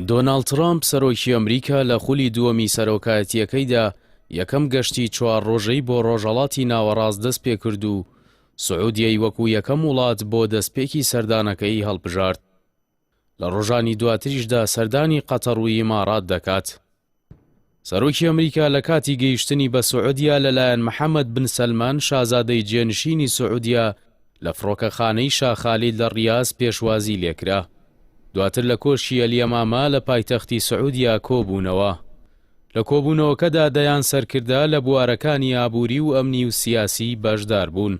دۆناڵد ترەمپ، سەرۆکی ئەمریکا لە خولی دووەمی سەرۆکایەتییەکەیدا یەکەم گەشتی چوار ڕۆژەی بۆ ڕۆژهەڵاتی ناوەڕاست دەستپێکرد و سعودیەی وەکو یەکەم وڵات بۆ دەستپێکی سەردانەکەی هەڵبژارد. لە ڕۆژانی دواتریشدا سەردانی قەتەڕ و ئیماڕات دەکات. سەرۆکی ئەمریکا لە کاتی گەیشتنی بە سعودیە لەلایەن محەمەد بن سەلمان شازادەی جێنشینی سعودیە لە فڕۆکەخانەی شا خالید لە ڕیاز پێشوازی لێکرا. دواتر لە کۆشکی ئەلیەمامە لە پایتەختی سعودیە کۆبوونەوە. لە کۆبوونەوەکەدا دەیان سەرکردە لە بوارەکانی ئابووری و ئەمنی و سیاسی بەشدار بوون.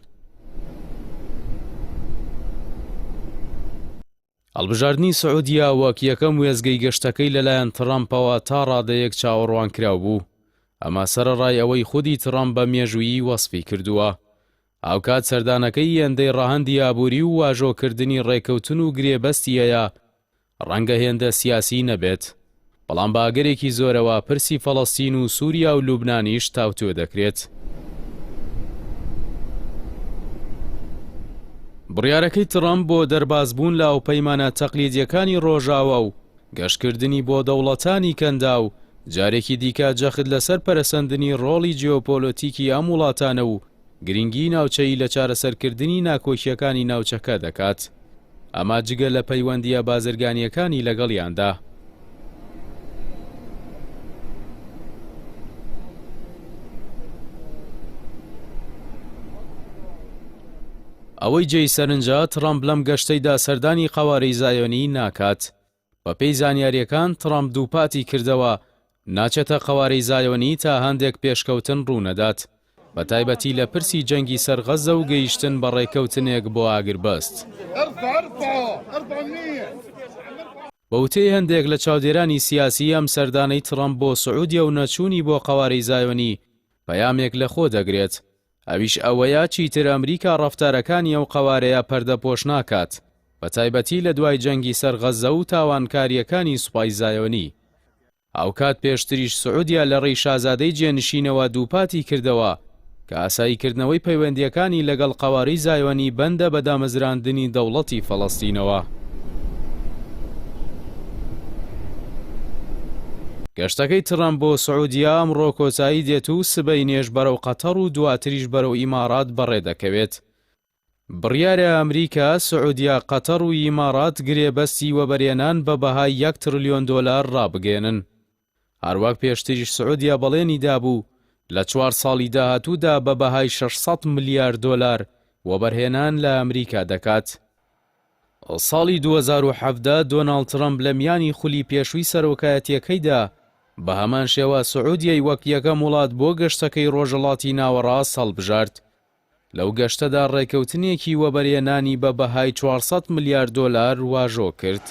هەڵبژاردنی سعودیە وەک یەکەم وێستگەی گەشتەکەی لەلایەن تڕەمپەوە تا ڕادەیەک چاوەڕوانکراو بوو، ئەمە سەرەڕای ئەوەی خودی تڕەمپ بە مێژوویی وەسفی کردووە. هاوکات سەردانەکەی هێندەی ڕەهەندی ئابووری و واژۆکردنی ڕێککەوتن و گرێبەستی هەیە، ڕەنگە هێندە سیاسی نەبێت، بەڵام بە ئەگەرێکی زۆرەوە پرسی فەڵەستین و سووریا و لوبنانیش تاوتوێ دەکرێت. بڕیارەکەی تڕەمپ بۆ دەربازبوون لە هاوپەیمانە تەقلیدییەکانی ڕۆژاوا و گەشتکردنی بۆ دەوڵەتانی کەنداو، جارێکی دیکە جەخت لەسەر پەرەسەندنی ڕۆڵی جیۆپۆلۆتیکی ئەم وڵاتانە و گرنگیی ناوچەیی لە چارەسەرکردنی ناکۆکییەکانی ناوچەکە دەکات، ئەمە جگە لە پەیوەندییە بازرگانییەکانی لەگەڵیاندا. ئەوەی جێی سەرنجە، تڕەمپ لەم گەشتەیدا سەردانی قەوارەی زایۆنی ناکات. بەپێی زانیارییەکان، تڕەمپ دووپاتی کردەوە، ناچێتە قەوارەی زایۆنی تا هەندێک پێشکەوتن ڕوونەدات، بەتایبەتی لە پرسی جەنگی سەر غەززە و گەیشتن بە ڕێککەوتنێک بۆ ئاگربەست. بە وتەی هەندێک لە چاودێرانی سیاسی، ئەم سەردانەی تڕەمپ بۆ سعودیە و نەچوونی بۆ قەوارەی زایۆنی پەیامێک لەخۆ دەگرێت، ئەویش ئەوەیە چیتر ئەمریکا ڕەفتارەکانی ئەو قەوارەیە پەردەپۆش ناکات، بەتایبەتی لە دوای جەنگی سەر غەززە و تاوانکارییەکانی سوپای زایۆنی. هاوکات پێشتریش سعودیە لە ڕێی شازادەی جێنشینەوە دووپاتی کردەوە کە ئاساییکردنەوەی پەیوەندییەکانی لەگەڵ قەوارەی زایۆنی بەندە بە دامەزراندنی دەوڵەتی فەڵەستینەوە. گەشتەکەی ترەمپ بۆ سعودیە ئەمڕۆ کۆتایی دێت و سبەینێش بەرەو قەتەڕ و دواتریش بەرەو ئیماڕات بەڕێدەکەوێت. بڕیارە ئەمریکا، سعودیە، قەتەڕ و ئیماڕات گرێبەستی وەبەرهێنان بە بەهای یەک ترلیۆن دۆلار ڕابگەیەنن. هەروەک پێشتریش سعودیە بەڵێنی دابوو لە چوار ساڵی داهاتوودا بە بەهای 600 ملیار دۆلار وەبەرهێنان لە ئەمریکا دەکات. ساڵی 2017 دۆناڵد ترەمپ لە میانی خولی پێشووی سەرۆکایەتییەکەیدا بە هەمان شێوە سعودیەی وەک یەکەم وڵات بۆ گەشتەکەی ڕۆژهەڵاتی ناوەڕاست هەڵبژارد. لەو گەشتەدا ڕێکەوتنێکی وەبەرهێنانی بە بەهای 400 ملیار دۆلار واژۆ کرد.